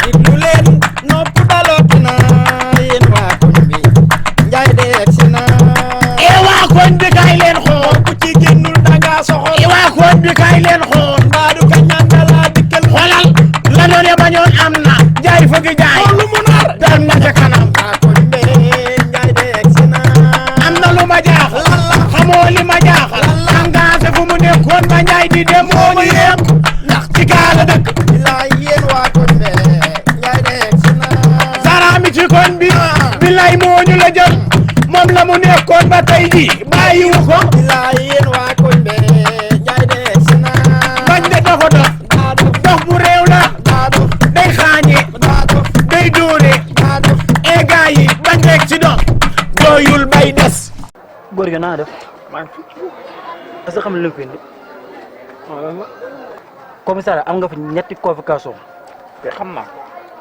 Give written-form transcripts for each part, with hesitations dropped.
diglu leen nopp dalooti na yéen waa koñ bi Njaay de egsi na waa koñ bi kaay leen xool ku ci génnul danga soxor waa koñ bi kaay leen xool mbaadu ka ñandala dikkal xoolal la noone bañoon am na jaay fëgg jaay lu mu nar dem na ca kanam waa koñ bi Njaay de egsi na am na lu ma jaaxal xamoo li ma jaaxal engagé fu mu nekkoon ba Njaay di dem moo ñu yem ndax ci gaala dëkk bilaay yéen waa koñ bi Njaay de egsi na saraami ci koñ bi bilaay moo ñu la jël moom la mu nekkoon ba tey ji bàyyiwu ko bilaay yéen waa koñ bi Njaay de egsi na bañ de dafa dof dof bu réew la day xaañe day dóore e gaa yi bañ rek ci dof doyul bay des góor gi naa def est-ce que xam ne li mu fi indi commissariat am nga fi ñetti convocation te xam naa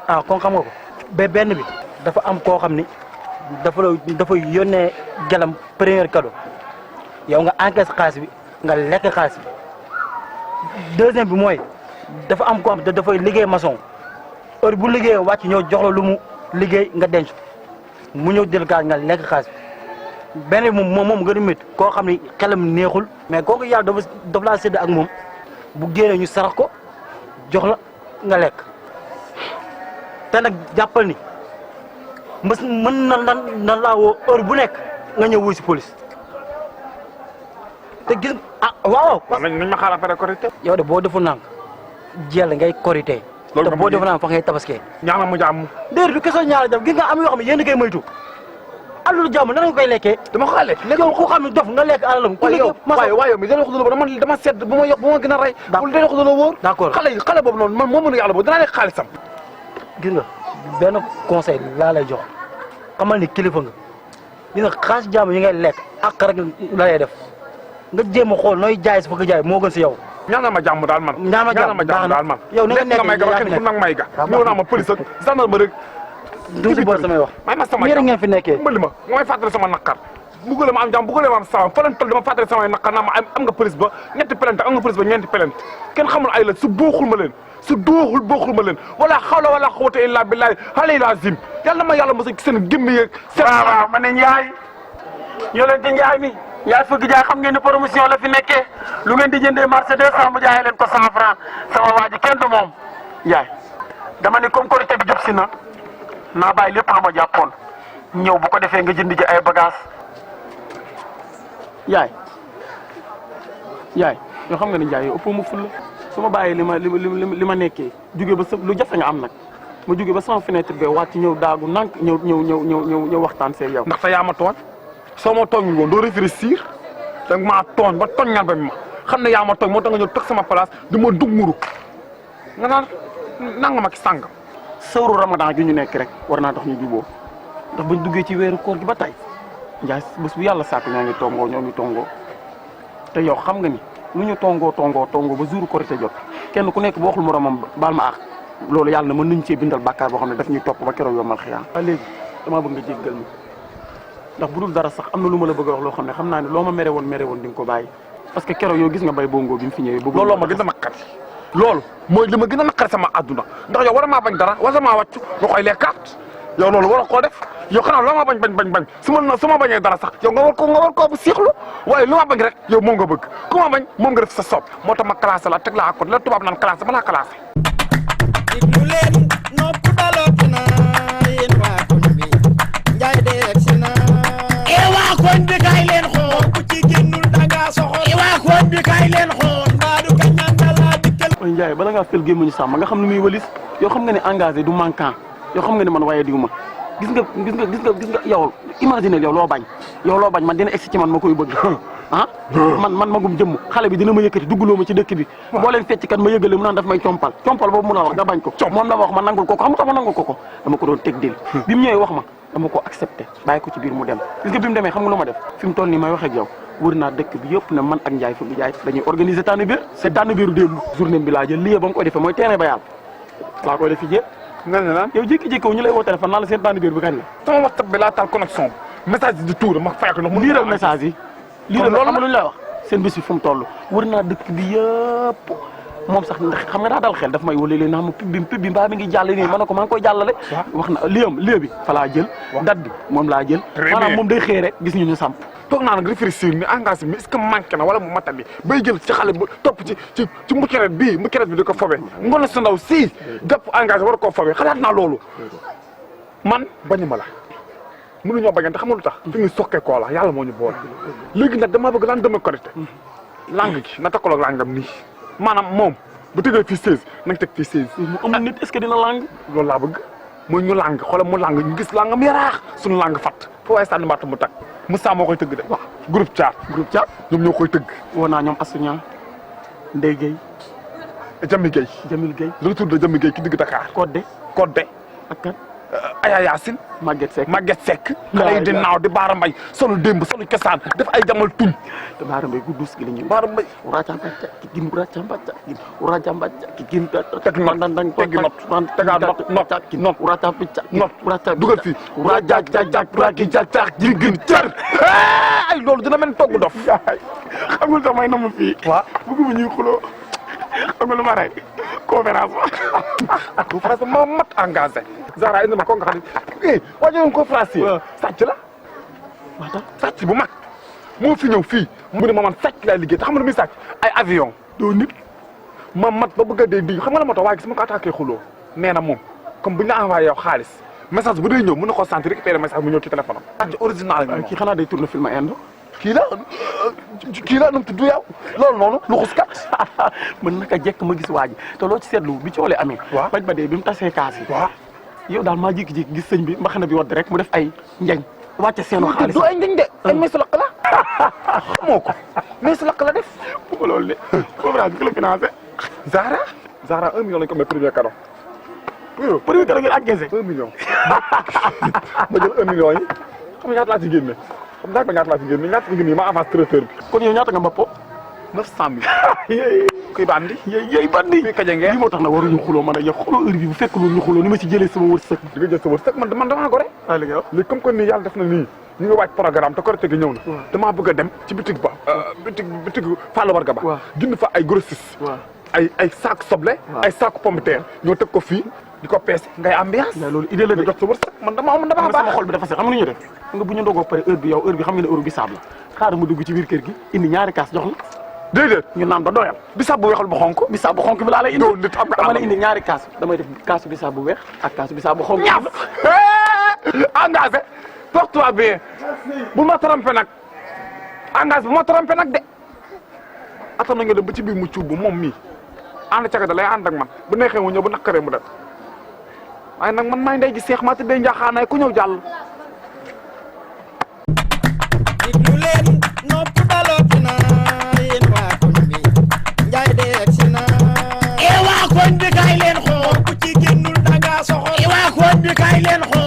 ah kon xam nga ko ba benn bi dafa am koo xam ni dafa yónnee gelam premier cadeau yow nga encaisse xaalis bi nga lekk xaalis bi deuxième bi mooy dafa am koo xam te dafay liggéey maçon heure bu liggéeyee wàcc ñëw jox la lu mu liggéey nga denc mu ñëw jël xaalis nga lekk xaalis bi benn bi moom gën a métti koo xam ni xelam neexul mais kooku yàlla dafa laa sédd ak moom bu génnee ñu sarax ko jox la nga lekk te nag jàppal ni mën na laa woo heure bu nekk nga ñëw wuy si police te gis waaw. nañ ma xaar après korité. yow de boo defu nang jël ngay korité. loolu te boo defu nang fa ngay tabaskee. ñaana mu jàmm. déedéet du question ñaara jàmm gis nga am yoo xam ne yéen a koy moytu alalu jàmm nan nga koy lekkee. dama ko lekk yow ku xam ne dof nga lekk alalam. waaye yow mi dana wax dëgg man dama sedd bu ma gën a rey. d'accord dana wax dëgg wóor. d'accord xale boobu noonu man moo mën a yàlla boobu danaa lekk xaalisam. gis nga benn conseil laa lay jox xamal ni kilifa nga gis nga xaalis jàmm yi ngay lekk ak rek la lay def nga jéem a xool nooy jaay si fa nga jaay moo gën si yow. ñaanal ma jàmm daal man. ñaanal ma jàmm daal man. yow ni nga nekk may ga ba kenn nag may ga. ñëw naa ma police ak gendarmerie. du si boole samay wax. may ma sama yéen a ngeen fi nekkee. mbali ma nga may fàttali sama naqar. bugale ma am jàmm bugale ma am salaam fa leen toll dama fàttali samay naqar naa ma am nga police ba ñetti plainte am nga police ba ñeenti plainte kenn xamul ay la su booxul ma leen su booxul ma leen wala xawla wala quwwata illa billahi alay lazim yàlla ma yàlla mos a seen gémmi yeeg seen waaw ma ne Njaay ñoo leen di Njaay mi Njaay fëgg jaay xam ngeen ni promotion la fi nekkee lu ngeen di jëndee marché 200 mu jaayee leen ko 100 francs sama waa ji kenn du moom Njaay dama ne comme korité bi jub si na naa bàyyi lépp lu ma jàppoon ñëw bu ko defee nga jënd ji ay bagage yaay yoo xam nga ni Njaay yow ëpp ma fulla su ma bàyyee li ma nekkee jóge ba sa lu jafe nga am nag ma jóge ba sama fenêtre ga wàcc ñëw daagu nank ñëw waxtaan see yow. ndax sa yaa ma tooñ soo ma tooñul woon doo réfléchir da nga maa tooñ ba tooñ nga ba ma xam ne yaa ma tooñ moo tax nga ñëw toog sama place di ma dug muru nga naan nanga ma ki sàngam. sawru ramadan gi ñu nekk rek war naa tax ñu juboo ndax bañ duggee ci weeru koor gi ba tey Njaay bés bu yàlla sàkk ñoo ngi tongoo te yow xam nga ni lu ñu tongoo ba jour korité jot kenn ku nekk boo waxul moromam baal ma àq loolu yàlla na mën nañu cee bindal bàkkaar boo xam ne daf ñuy topp ba keroog yombal xiyaam. ba léegi damaa bëgg nga jéggal ma ndax bu dul dara sax am na lu ma la bëgg a wax loo xam ne xam naa ne loo ma mere woon di nga ko bàyyi parce que keroog yow gis nga bay bongo bi mu fi ñëwee. looloo ma gën a naqari loolu mooy li ma gën a naqari sama àdduna ndax yow war a maa bañ dara wala maa wàcc nga koy lekkaat yow loolu war a koo def yow xanaa loo ma bañ su ma bañee dara sax yow nga war koo bu siixlu waaye lu ma bañ rek yow moom nga bëgg ku ma bañ moom nga def sa sopp moo tax ma classé la teg la accord la tubaab naan classé ma laa classé. diglu leen nopp dalooti na yéen waa koñ bi Njaay de egsi na waa koñ bi kaay leen xool ku ci génnul danga soxor waa koñ bi kaay leen xool mbaadu ka ñandala dikkal mooy Njaay bala ngaa fël gémmuñu sàmm nga xam ne muy walis yoo xam nga ne engagé du manquant yoo xam nga ne man waaye diw ma gis nga yow imaginer yow loo bañ man dina egsi ci man ma koy bëgg man magum jëmm xale bi dina ma yëkkati duggaloo ma ci dëkk bi boo leen fecc kat ma yëgale mu naan daf may compal boobu mun a wax nga bañ ko moom la ma wax ma nangul ko xam nga ma nangul ko dama ko doon teg dil bi mu ñëwee wax ma dama ko accepté bàyyi ko ci biir mu dem gis nga bi mu demee xam nga lu ma def fi mu toll nii may wax ak yow wër naa dëkk bi yëpp ne man ak Njaay Fëgg Jaay dañuy organiser tànn biir c'est tànn biiru démb journée bi laa jël lii ba mu koy defee mooy terrain ba yàlla laa koy def fi nga ne lan yow jékki-jékki ñu lay woo téléphone naan la seen tànn biir bi kañ la sama WhatsApp bi laa taal connexion message di tuur ma fay ko ndax liiral message yi liiral loolu xam lu ñu lay wax seen bés bi fu mu toll wër naa dëkk bi yëpp moom sax xam nga daa dal xel daf may wala léegi naa ma pub bi mbaa mi ngi jàll nii ma ne ko maa ngi koy jàllale wax na lii bi fa laa jël date bi moom laa jël maanaam moom day xëy rek gis ñu samp toog naa nag réfléchir ni engagé mi est-ce que manqué na wala mu matali bay jël ci xale bu topp ci mbukkeret bi di ko fobe ngoone sa ndaw si jàpp engagé war koo fobe xalaat naa loolu man bañu ma la mënuñoo bañante xam nga lu tax fi ñu sokkee koo la yàlla moo ñu boole léegi nag dama bëgg lan dama korité langue gi na takkaloog langam nii maanaam moom bu tëgee fii 16 nañ teg fii 16 mu amul nit est-ce que dina lang loolu laa bëgg mooy ñu lang xoolal mu lang ñu gis langam yaraax suñu lang fat fo waaye sànni mbaata mu tag Moussa moo koy tëgg de waaw groupe chat ñoom ñoo koy tëgg woo naa ñoom Asuña Ndeye Gueye Jami Gueye Jamil Gueye le retour de Jami Gueye ki digg Dakar Codé ak kan Aya Yacine Maguette Seck xale yi di naaw di Baara Mbay solu démb solu cosaan def ay jamal tuñ te Baara Mbay guddus gi la ñuy Baara Mbay uracambaca ki gin uracambaca uracambaca ki gin teg not teggi not uracambaca not dugal fii urajajajajajajax ji gën cër ay loolu dina mel togg dof xam nga samay na ma fii waaw bëgguma ñuy xuloo xam nga lu ma rey conférence moo mat engagé Zahra indi ma ko nga xam ne waajoon conférence sàcc la waata sàcc bu mag moo fi ñëw fii mu ne ma man sàcc laay liggéey te xam nga lu muy sàcc ay avion doo nit ma mat ba bëgg a dee di xam nga la moo tax waaye gis ma ko attaqué xuloo nee na moom comme bu ñu la envoyé yow xaalis message bu dee ñëw mën na koo sentir récupérer message mu ñëw ci téléphone am sàcc original la kii xanaa day tourné film indo kii la nu mu tudd yow loolu noonu lu xuskat mën naka jekk ma gis waa ji te loo ci seetlu bi coolee amee baj ba dee bi mu tasee kaas yi waaw yow daal maa jékki-jékki gis sëñ bi mbaxana bi wadd rek mu def ay njañ wàcce seenu xaalis du ay njañ de ay meesu lakk la xamoo ko meesu lakk la def bu ma loolu de conférence bi ki la financé Zahra 1 million lañ ko may premier cadeau premier cadeau ngeen encaissé 1 million ma jël 1 million yi xam nga ñaata laa ci génne xam nga ñaata laa ci génne ñaata ci génne ma avance traiteur bi kon yow ñaata nga mbappo 900 000 kuy bandi yéy bandi kuy kaje ngeen lii moo tax nag waruñu xuloo man ak yow xuloo heure bi bu fekk loolu ñu xuloo ni ma ci jëlee sama wërsëg di nga jël sa wërsëg man damaa gore léegi comme que nii yàlla def na nii ñu ngi waaj programme te Korité gi ñëw na damaa bëgg a dem ci bitig ba bitig Fallou Warga ba jënd fa ay grossiste ay sac soble ay sac pomme de terre ñoo teg ko fii di ko peese ngay ambiance loolu idée la de jot sa wërsëg man damaa baax sama xol bi dafa seet xam nga nu ñu def nga bu ñu ndogoo pare heure bi yow heure bi xam nga ne heure bi saab la xaaral ma dugg ci biir kër gi indi ñaari kaas jox la déedéet ñu naan ba doyal bisaab bu weexal bu xonk bisaab bu xonk bi laa lay indi nit am nga dama lay indi ñaari kaas damay def kaasu bisaab bu weex ak kaasu bisaab bu xonk ñaaf engagé porte-toi bien bu ma trompé nag engagé bu ma trompé nag de atam na nga dem ba ci biir mu cuub moom mii ànd caga da lay ànd ak man bu neexee mu ñëw bu nakkaree mu dem waaye nag man maay ndey gi seex maa tëddee njaaxaanaay ku ñëw jàll diglu leen nopp dalooti na yéen waa koñ bi njaay de egsi na waa koñ bi kaay leen xool ku ci génnul danga soxor waa koñ bi kaay leen xool